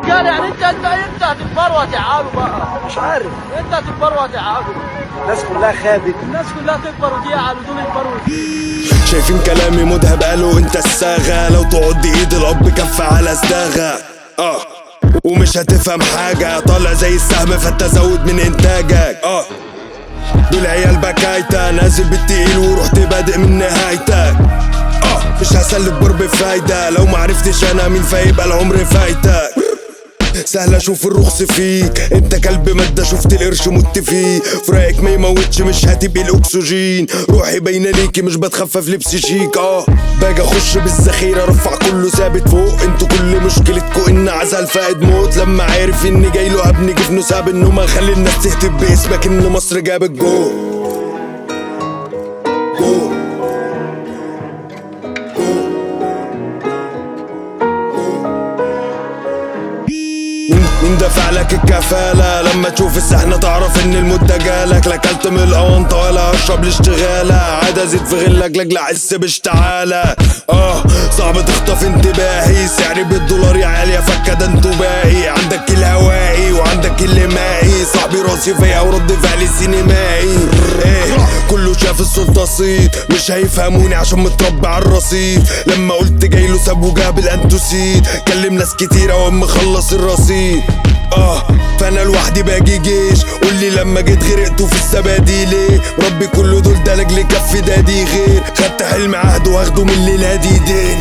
يعني انت هتكبروا وهتعقلوا بقى. مش عارف. انت هتكبروا وهتعقلوا. الناس كلها خابت. الناس كلها تكبر ودي ودول يكبروا. شايفين كلامي مذهب قالوا انت الصاغة، لو تقعد ايد الاب كف على صداغة. ومش هتفهم حاجة، طالع زي السهم فانت زود من انتاجك. دول عيال بكايتا، نازل بالتقيل ورحت بادئ من نهايتك. مش هسلب برب فايدة، لو معرفتش انا مين فيبقى العمر فايتك. سهل اشوف الرخص فيك، انت كلب مادة شفت القرش مت فيه. فراقك ما يموتش مش هتبقي الاكسجين، روحي باينة ليكي مش بتخفف لبس شيك. باجي اخش بالذخيره رفع كله ثابت فوق، انتوا كل مشكلتكوا ان عزل فائد موت. لما عارف اني جاي له ابني جفنه ساب انه ما خلي الناس تهتف باسمك ان مصر جابت جو جو. مين دفع لك الكفالة؟ لما تشوف السحنة تعرف ان المدة جالك. لا كلت من القوانطة ولا هشرب الاشتغالة، عادة زيد في غلك لاجل احس باشتعالة. صعب تخطف انتباهي، سعري بالدولار يا عالي يا فكة ده انتوا باقي. عندك الهوائي وعندك اللي صاحبي راسي فيا ورد فعلي سينمائي. كله شاف السلطة صيت، مش هيفهموني عشان متربي على الرصيد. لما قلت جايله ساب وجاب الانتوسيد، كلم ناس كتيرة وقام مخلص الرصيد. فانا لوحدي باجي جيش، قولي لما جيت غرقتوا في السبادي ليه؟ ربي كله دول ده لاجل كف دادي غير، خدت حلم عهد واخده من الليلة دي دين.